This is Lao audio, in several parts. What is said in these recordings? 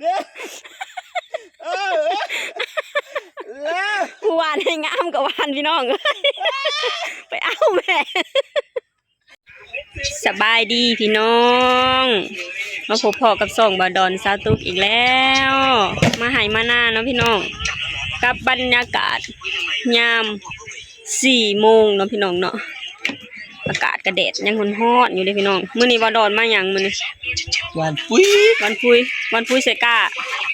ເອີ ເອີ ເອີ ຜູ້ຫວ່ານໃຫ້ງາມກໍຫວ່ານ ພີ່ນ້ອງເອີຍ ໄປເອົາແມ່. ສະບາຍດີພີ່ນ້ອງ ມາພົບພໍ້ກັບຊ່ອງບ່າວດອນຊາວຕຸກອີກແລ້ວ ມາໄຮ່ມານາເນາະພີ່ນ້ອງ ກັບບັນຍາກາດຍາມສີ່ໂມງເນາະພີ່ນ້ອງເນາະ ອາກາດກະແດດຍັງຮ້ອນໆຢູ່ເດ້ພີ່ນ້ອງ. ມື້ນີ້ບ່າວດອນມາຫຍັງມື້ນີ້? ຫວ່ານປຸ໋ຍ ຫວ່ານປຸ໋ຍ ຫວ່ານປຸ໋ຍໃສ່ກ້າ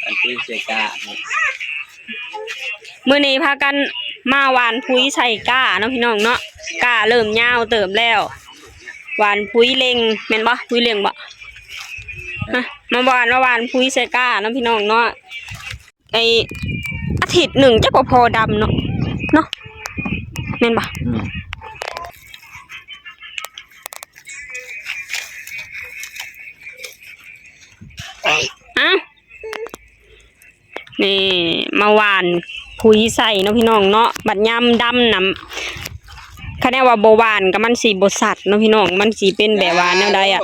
ຫວ່ານປຸ໋ຍໃສ່ກ້າ. ມື້ນີ້ພາກັນມາຫວ່ານປຸ໋ຍໃສ່ກ້າເນາະພີ່ນ້ອງເນາະ ກ້າເລີ່ມຍາວເຕີບແລ້ວ ຫວ່ານປຸ໋ຍເລັ່ງແມ່ນບໍ່? ປຸ໋ຍເລັ່ງບໍ່? ຮະ ມາຫວ່ານ ມາຫວ່ານປຸ໋ຍໃສ່ກ້າເນາະພີ່ນ້ອງເນາະ. ໄອ້ອາທິດໜຶ່ງຈັກວ່າພໍດຳເນາະ ເນາະ ແມ່ນບໍ່? ອືມ ເອົ້າ ນີ້ມາຫວ່ານປຸ໋ຍໃສ່ເນາະພີ່ນ້ອງເນາະ ບັດຍາມດຳນຳ ຄັນແນວວ່າບໍ່ຫວ່ານກໍມັນຊິບໍ່ຊັດເນາະພີ່ນ້ອງ ມັນຊິເປັນແບບວ່າແນວໃດອະ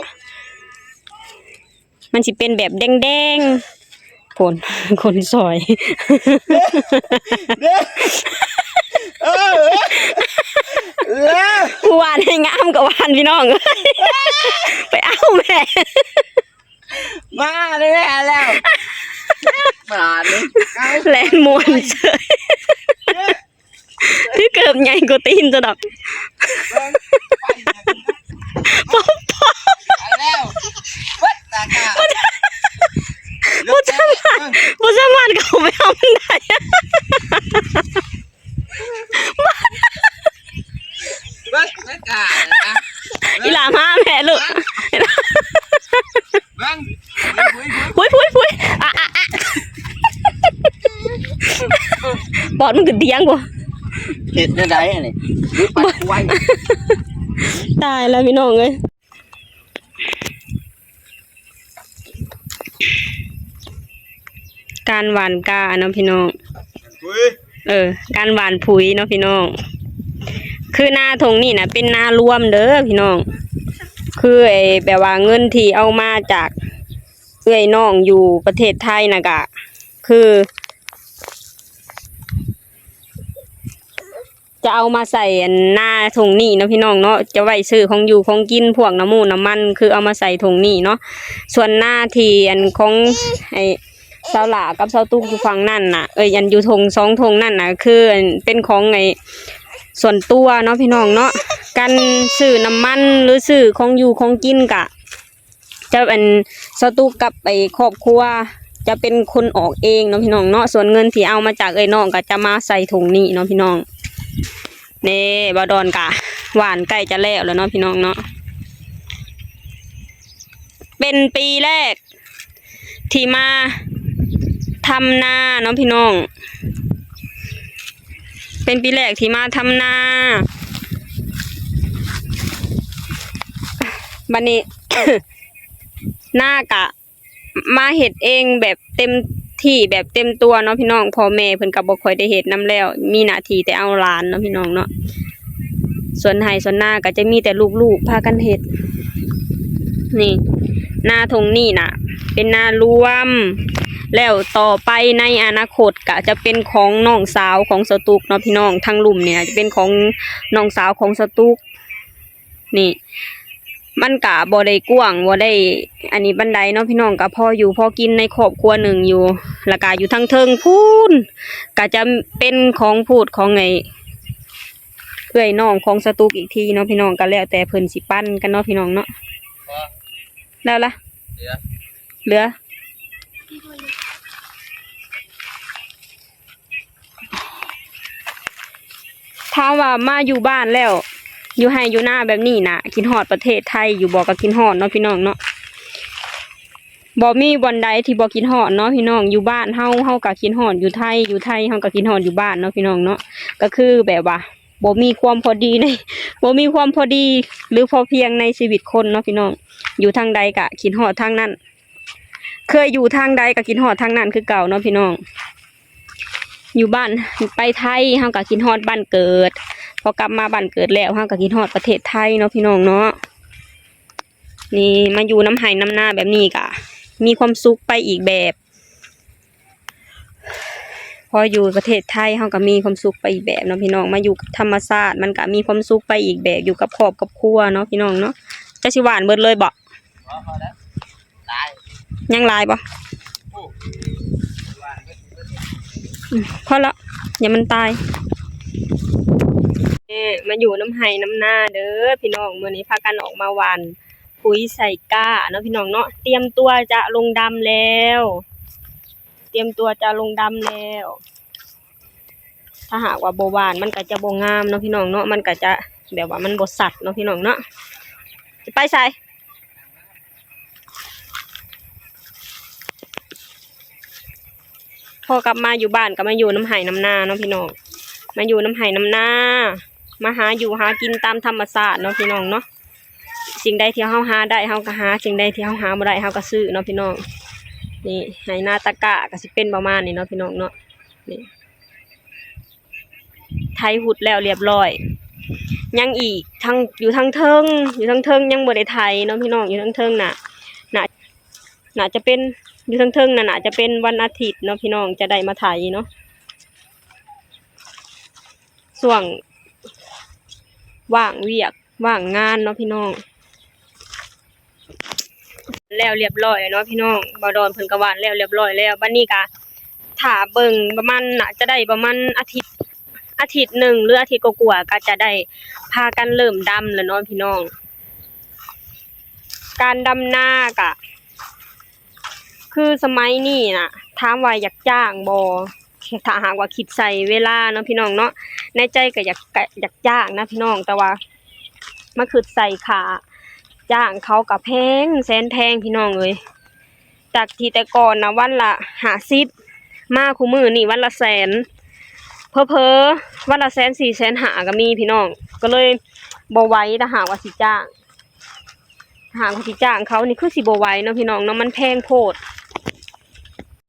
ມັນຊິເປັນແບບແດງໆ ຄົນ ຄົນຊອຍ ເດ້ ເອີ ເອີ ຜູ້ຫວ່ານໃຫ້ງາມກໍຫວ່ານ ພີ່ນ້ອງເອີຍ ໄປເອົາແມ່. ມາແລ້ວ ມາແລ້ວ ມາແລ້ວ ແລ່ນມ່ວນເສີຍ ຄືເກີບໃຫຍ່ກວ່າຕີນຊະດອກ ມາແລ້ວ ບໍ່ສາມາດ ບໍ່ສາມາດເຂົ້າໄປເອົາມັນໄດ້. ເບິ່ງ ເບິ່ງ ອີ່ຫຼ້າມາແມ່ລູກ ເບິ່ງ ພຸ້ຍ ພຸ້ຍ ພຸ້ຍ ອະ ອະ ອະ ປອດມັນຂຶ້ນຕຽງພຸ້ນ ເຮັດແນວໃດອັນນີ້ ຫຼືປັດຄວາຍ ຕາຍແລ້ວພີ່ນ້ອງເອີຍ. ການຫວ່ານກ້າເນາະພີ່ນ້ອງ ເອີ ການຫວ່ານປຸ໋ຍເນາະພີ່ນ້ອງ ຄືນາທົ່ງນີ້ນະເປັນນາລວມເດີພີ່ນ້ອງ ຄືໄອ້ແບບວ່າເງິນທີ່ເອົາມາຈາກເອື້ອຍນ້ອງຢູ່ປະເທດໄທນະ ກະຄື ຈະເອົາມາໃສ່ອັນນາທົ່ງນີ້ເນາະພີ່ນ້ອງເນາະ ຈະໄວ້ຊື້ຂອງຢູ່ຂອງກິນ ພວກນ້ຳມູນ້ຳມັນ ຄືເອົາມາໃສ່ທົ່ງນີ້ເນາະ ສ່ວນນາທີ່ອັນຂອງໄອ້ສາວຫຼ້າກັບສາວຕຸກຢູ່ຝັ່ງນັ້ນນະ ເອີຍ ອັນຢູ່ທົ່ງສອງທົ່ງນັ້ນນະ ຄືອັນເປັນຂອງໄອ້ສ່ວນຕົວເນາະພີ່ນ້ອງເນາະ ການຊື້ນ້ຳມັນ ຫຼື ຊື້ຂອງຢູ່ຂອງກິນກະ ຈະອັນ ສາວຕຸກກັບໄອ້ຄອບຄົວຈະເປັນຄົນອອກເອງເນາະພີ່ນ້ອງເນາະ ສ່ວນເງິນທີ່ເອົາມາຈາກເອື້ອຍນ້ອງກໍຈະມາໃສ່ຖົງນີ້ເນາະພີ່ນ້ອງ. ນີ້ ບ່າວດອນກະຫວ່ານໃກ້ຈະແລ້ວແລ້ວເນາະພີ່ນ້ອງເນາະ ເປັນປີແລກ ທີ່ມາທຳນາເນາະພີ່ນ້ອງ ເປັນປີແລກທີ່ມາທຳນາ ບັດນີ້ ນາກະມາເຮັດເອງແບບເຕັມທີ່ແບບເຕັມຕົວເນາະພີ່ນ້ອງ ພໍ່ແມ່ເພິ່ນກະບໍ່ຄ່ອຍໄດ້ເຮັດນຳແລ້ວ ມີໜ້າທີ່ແຕ່ເອົາຫຼານເນາະພີ່ນ້ອງເນາະ. ສວນໄຮ່ສວນນາກໍຈະມີແຕ່ລູກໆພາກັນເຮັດ. ນີ້ ນາທົ່ງນີ້ນະ ເປັນນາລວມ ແລ້ວຕໍ່ໄປໃນອະນາຄົດກະຈະເປັນຂອງນ້ອງສາວຂອງສາວຕຸກເນາະພີ່ນ້ອງ ທາງລຸ່ມນີ້ນະຈະເປັນຂອງນ້ອງສາວຂອງສາວຕຸກ. ນີ້ ມັນກະບໍ່ໄດ້ກວ້າງ ບໍ່ໄດ້ອັນນີ້ປານໃດເນາະພີ່ນ້ອງ ກະພໍຢູ່ພໍກິນໃນຄອບຄົວໜຶ່ງຢູ່ ແລ້ວກະຢູ່ທາງເທິງພຸ້ນ ກະຈະເປັນຂອງພູດຂອງໄອ້ ເອື້ອຍນ້ອງຂອງສາວຕຸກອີກທີເນາະພີ່ນ້ອງ ກໍແລ້ວແຕ່ເພິ່ນຊິປັນກັນເນາະພີ່ນ້ອງເນາະ. ແລ້ວລະ ເຫຼືອ ເຫຼືອ ຖາມວ່າມາຢູ່ບ້ານແລ້ວ ຢູ່ໄຮ່ຢູ່ນາແບບນີ້ນະ ຄິດຮອດປະເທດໄທຢູ່ບໍ່? ກໍຄິດຮອດເນາະພີ່ນ້ອງເນາະ. ບໍ່ມີບ່ອນໃດທີ່ບໍ່ຄິດຮອດເນາະພີ່ນ້ອງ ຢູ່ບ້ານເຮົາ ເຮົາກໍຄິດຮອດຢູ່ໄທ ຢູ່ໄທເຮົາກໍຄິດຮອດຢູ່ບ້ານເນາະພີ່ນ້ອງເນາະ. ກໍຄືແບບວ່າບໍ່ມີຄວາມພໍດີໃນ ບໍ່ມີຄວາມພໍດີ ຫຼື ພໍພຽງໃນຊີວິດຄົນເນາະພີ່ນ້ອງ ຢູ່ທາງໃດກໍຄິດຮອດທາງນັ້ນ ເຄີຍຢູ່ທາງໃດກໍຄິດຮອດທາງນັ້ນຄືເກົ່າເນາະພີ່ນ້ອງ. ຢູ່ບ້ານ ໄປໄທເຮົາກໍຄິດຮອດບ້ານເກີດ ພໍກັບມາບ້ານເກີດແລ້ວເຮົາກໍຄິດຮອດປະເທດໄທເນາະພີ່ນ້ອງເນາະ. ນີ້ມາຢູ່ນຳໄຮ່ນຳນາແບບນີ້ກະ ມີຄວາມສຸກໄປອີກແບບ. ພໍຢູ່ປະເທດໄທເຮົາກໍມີຄວາມສຸກໄປອີກແບບເນາະພີ່ນ້ອງ, ມາຢູ່ກັບທຳມະຊາດມັນກໍມີຄວາມສຸກໄປອີກແບບ, ຢູ່ກັບຄອບກັບຄົວເນາະພີ່ນ້ອງເນາະ. ຈະຊິຫວ່ານເບິດເລີຍບໍ່? ບໍ່ ພໍແລ້ວ ຫຼາຍ ຍັງຫຼາຍບໍ່? ອືມ ພໍແລ້ວ ຢ່າມັນຕາຍ. ເອີ ມາຢູ່ນຳໄຮ່ນຳນາເດີພີ່ນ້ອງ, ມື້ນີ້ພາກັນອອກມາຫວ່ານ ປຸ໋ຍໃສ່ກ້າເນາະພີ່ນ້ອງເນາະ, ຕຽມຕົວຈະລົງດຳແລ້ວ ຕຽມຕົວຈະລົງດຳແລ້ວ. ຖ້າຫາກວ່າບໍ່ຫວ່ານມັນກໍຈະບໍ່ງາມເນາະພີ່ນ້ອງເນາະ, ມັນກໍຈະແບບວ່າມັນບໍ່ຊັດເນາະພີ່ນ້ອງເນາະ. ຈະໄປໃສ? ພໍກັບມາຢູ່ບ້ານກໍມາຢູ່ນຳໄຮ່ນຳນາເນາະພີ່ນ້ອງ, ມາຢູ່ນຳໄຮ່ນຳນາ ມາຫາຢູ່ຫາກິນຕາມທຳມະຊາດເນາະພີ່ນ້ອງເນາະ. ສິ່ງໃດທີ່ເຮົາຫາໄດ້ເຮົາກໍຫາ, ສິ່ງໃດທີ່ເຮົາຫາບໍ່ໄດ້ເຮົາກໍຊື້ເນາະພີ່ນ້ອງ. ນີ້ ໄຮ່ນາຕາກ້າກໍຊິເປັນປະມານນີ້ເນາະພີ່ນ້ອງເນາະ. ນີ້ ໄຖຫຸດແລ້ວລຽບຮ້ອຍ, ຍັງອີກ ທາງ ຢູ່ທາງເທິງ ຢູ່ທາງເທິງຍັງບໍ່ໄດ້ໄຖເນາະພີ່ນ້ອງ, ຢູ່ທາງເທິງນະ ນະ ໜ້າຈະເປັນ ຢູ່ເທິງໆນັ້ນ ໜ້າຈະເປັນວັນອາທິດເນາະພີ່ນ້ອງ ຈະໄດ້ມາໄຖເນາະ. ຊ່ວງວ່າງວຽກວ່າງງານເນາະພີ່ນ້ອງ. ແລ້ວລຽບຮ້ອຍເນາະພີ່ນ້ອງ, ບ່າວດອນເພິ່ນກໍຫວ່ານແລ້ວລຽບຮ້ອຍແລ້ວ. ບັດນີ້ກໍຖ້າເບິ່ງປະມານ ໜ້າຈະໄດ້ປະມານອາທິດ ອາທິດໜຶ່ງ ຫຼື ອາທິດກວ່າໆ ກໍຈະໄດ້ພາກັນເລີ່ມດຳແລ້ວເນາະພີ່ນ້ອງ. ການດຳນາກະ ຄືສະໄໝນີ້ນະ ຖາມວ່າຢາກຈ້າງບໍ່? ຖ້າຫາກວ່າຄິດໃສ່ເວລາເນາະພີ່ນ້ອງເນາະ, ໃນໃຈກໍຢາກ ກໍຢາກຈ້າງນະພີ່ນ້ອງ, ແຕ່ວ່າມາຄິດໃສ່ຄ່າຈ້າງເຂົາກໍແພງ ແສນແພງພີ່ນ້ອງເອີຍ. ຈາກທີ່ແຕ່ກ່ອນນະ ວັນລະຫ້າສິບ ມາຄູ່ມື້ນີ້ວັນລະແສນ ເຜີໆວັນລະແສນສີ່ແສນຫ້າກໍມີພີ່ນ້ອງ, ກໍເລີຍບໍ່ໄຫວ ຖ້າຫາກວ່າຊິຈ້າງ. ຫາກວ່າຊິຈ້າງເຂົານີ້ຄືຊິບໍ່ໄຫວເນາະພີ່ນ້ອງເນາະ, ມັນແພງໂພດ.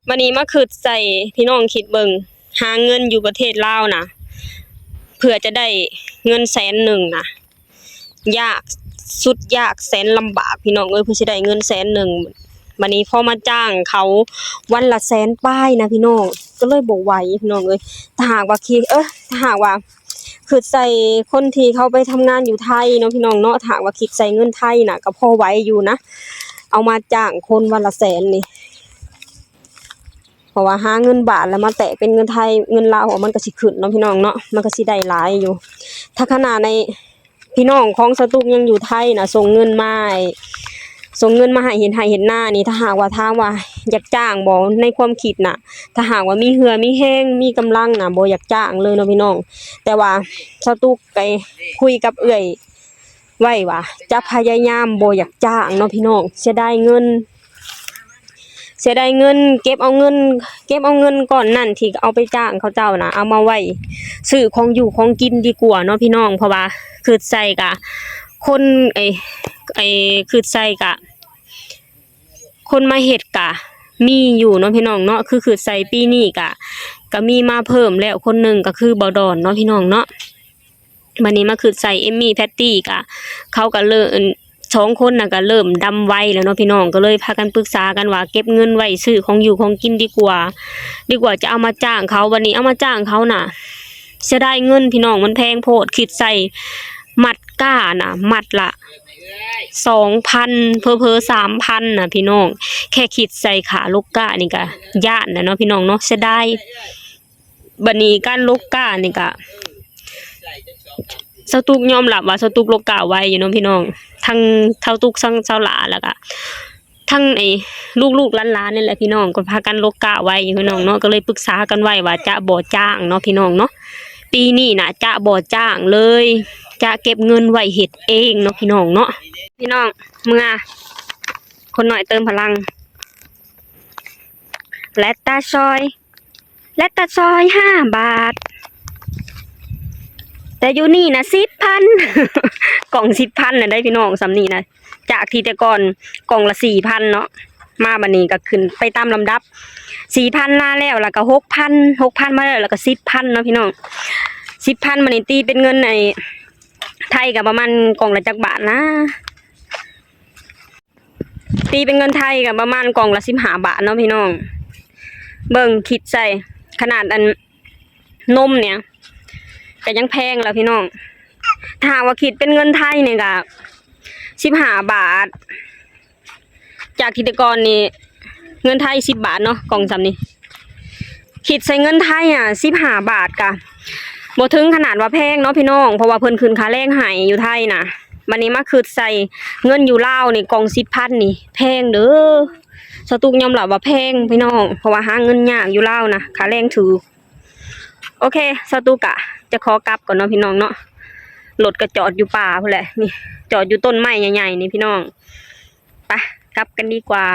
ບັດນີ້ມາຄິດໃສ່ ພີ່ນ້ອງຄິດເບິ່ງ ຫາເງິນຢູ່ປະເທດລາວນະ ເພື່ອຈະໄດ້ເງິນແສນໜຶ່ງນະ ຍາກ ສຸດຍາກແສນລຳບາກພີ່ນ້ອງເອີຍ, ເພື່ອຊິໄດ້ເງິນແສນໜຶ່ງ. ບັດນີ້ພໍມາຈ້າງເຂົາວັນລະແສນປາຍນະພີ່ນ້ອງ, ກໍເລີຍບໍ່ໄຫວພີ່ນ້ອງເອີຍ. ຖ້າຫາກວ່າຄິດ ເອີ ຖ້າຫາກວ່າ ຄິດໃສ່ຄົນທີ່ເຂົາໄປທຳງານຢູ່ໄທເນາະພີ່ນ້ອງເນາະ, ຖ້າຫາກວ່າຄິດໃສ່ເງິນໄທນະ ກໍພໍໄຫວຢູ່ນະ, ເອົາມາຈ້າງຄົນວັນລະແສນນີ້. ເພາະວ່າຫາເງິນບາດແລ້ວມາແຕກເປັນເງິນໄທ ເງິນລາວ ມັນກໍຊິຂຶ້ນເນາະພີ່ນ້ອງເນາະ, ມັນກໍຊິໄດ້ຫຼາຍຢູ່. ຖ້າຂະໜາດໃນ ພີ່ນ້ອງຂອງສາວຕຸກຍັງຢູ່ໄທນະ ສົ່ງເງິນມາໃຫ້ ສົ່ງເງິນມາໃຫ້ເຮັດໄຮ່ເຮັດນານີ້, ຖ້າຫາກວ່າຖາມວ່າຢາກຈ້າງບໍ່ ໃນຄວາມຄິດນະ, ຖ້າຫາກວ່າມີເຫື່ອມີແຮງ ມີກຳລັງນະ ບໍ່ຢາກຈ້າງເລີຍເນາະພີ່ນ້ອງ. ແຕ່ວ່າສາວຕຸກໄປຄຸຍກັບເອື້ອຍໄວ້ວ່າ ຈະພະຍາຍາມບໍ່ຢາກຈ້າງເນາະພີ່ນ້ອງ, ເສຍດາຍເງິນ. ເສຍດາຍເງິນ, ເກັບເອົາເງິນ ເກັບເອົາເງິນກ້ອນນັ້ນທີ່ເອົາໄປຈ້າງເຂົາເຈົ້ານະ ເອົາມາໄວ້ຊື້ຂອງຢູ່ຂອງກິນດີກວ່າເນາະພີ່ນ້ອງ. ເພາະວ່າຄິດໃສ່ກະຄົນ ເອີ ເອີ ຄິດໃສ່ກະຄົນມາເຮັດກະມີຢູ່ເນາະພີ່ນ້ອງເນາະ, ຄືຄິດໃສ່ປີນີ້ກະ ກະມີມາເພີ່ມແລ້ວຄົນໜຶ່ງ ກະຄືບ່າວດອນເນາະພີ່ນ້ອງເນາະ. ບັດນີ້ມາຄິດໃສ່ເອມມີ່ ແພັດຕີ້ ກະ ເຂົາກະເລີ່ມ ສອງຄົນນະກະເລີ່ມດຳໄວແລ້ວເນາະພີ່ນ້ອງ, ກໍເລີຍພາກັນປຶກສາກັນວ່າເກັບເງິນໄວ້ຊື້ຂອງຢູ່ຂອງກິນດີກວ່າ ດີກວ່າຈະເອົາມາຈ້າງເຂົາ. ບັດນີ້ເອົາມາຈ້າງເຂົານະ ເສຍດາຍເງິນພີ່ນ້ອງ, ມັນແພງໂພດ. ຄິດໃສ່ມັດກ້ານະ ມັດລະສອງພັນ ເຜີໆສາມພັນນະພີ່ນ້ອງ, ແຄ່ຄິດໃສ່ຄ່າລົກກ້ານີ້ກະຢ້ານແລ້ວເນາະພີ່ນ້ອງເນາະ, ເສຍດາຍ. ບັດນີ້ການລົກກ້ານີ້ກະ ສາວຕຸກຍອມຮັບວ່າສາວຕຸກລົກກ້າໄວຢູ່ເນາະພີ່ນ້ອງ, ທັງສາວຕຸກ ທັງສາວຫຼ້າ ແລ້ວກະທັງໄອ້ລູກໆຫຼານໆນີ້ແຫຼະພີ່ນ້ອງ, ກໍພາກັນລົກກ້າໄວຢູ່ພີ່ນ້ອງເນາະ. ກໍເລີຍປຶກສາກັນໄວ້ວ່າຈະບໍ່ຈ້າງເນາະພີ່ນ້ອງເນາະ, ປີນີ້ນະຈະບໍ່ຈ້າງເລີຍ, ຈະເກັບເງິນໄວ້ເຮັດເອງເນາະພີ່ນ້ອງເນາະ. ພີ່ນ້ອງ ເມືອ ຄົນນ້ອຍເຕີມພະລັງ ແລັດຕາຊອຍ ແລັດຕາຊອຍຫ້າບາດ, ແຕ່ຢູ່ນີ້ນະສິບພັນ ກ່ອງສິບພັນນະໄດ໋ພີ່ນ້ອງ. ສ່ຳນີ້ນະ ຈາກທີ່ແຕ່ກ່ອນກ່ອງລະສີ່ພັນເນາະ, ມາບັດນີ້ກໍຂຶ້ນໄປຕາມລຳດັບ ສີ່ພັນມາແລ້ວ ແລ້ວກໍຫົກພັນ ຫົກພັນມາແລ້ວ ແລ້ວກໍສິບພັນເນາະພີ່ນ້ອງ. ສິບພັນ ບັດນີ້ຕີເປັນເງິນໄອ້ໄທກໍປະມານກ່ອງລະຈັກບາດນະ? ຕີເປັນເງິນໄທກໍປະມານກ່ອງລະສິບຫ້າບາດເນາະພີ່ນ້ອງ. ເບິ່ງຄິດໃສ່ຂະໜາດອັນນົມນີ້ກໍຍັງແພງແລ້ວພີ່ນ້ອງ. ຖ້າຫາກວ່າຄິດເປັນເງິນໄທນີ້ກໍສິບຫ້າບາດ ຈາກທີ່ແຕ່ກ່ອນນີ້ເງິນໄທສິບບາດເນາະ ກ່ອງສ່ຳນີ້ ຄິດໃສ່ເງິນໄທອະສິບຫ້າບາດກະບໍ່ເຖິງຂະໜາດວ່າແພງເນາະພີ່ນ້ອງ ເພາະວ່າເພິ່ນຂຶ້ນຄ່າແຮງໃຫ້ຢູ່ໄທນະ. ບັດນີ້ມາຄິດໃສ່ເງິນຢູ່ລາວນີ້ ກ່ອງສິບພັນນີ້ແພງເດີ້. ສາວຕຸກຍອມຮັບວ່າແພງພີ່ນ້ອງ ເພາະວ່າຫາເງິນຍາກຢູ່ລາວນະ ຄ່າແຮງຖືກ. ໂອເຄ ສາວຕຸກກະຈະຂໍກັບກ່ອນເນາະພີ່ນ້ອງເນາະ. ລົດກໍຈອດຢູ່ປ່າພຸ້ນແຫຼະ ນີ້ຈອດຢູ່ຕົ້ນໄມ້ໃຫຍ່ໆນີ້ພີ່ນ້ອງ. ໄປກັບກັນດີກວ່າ.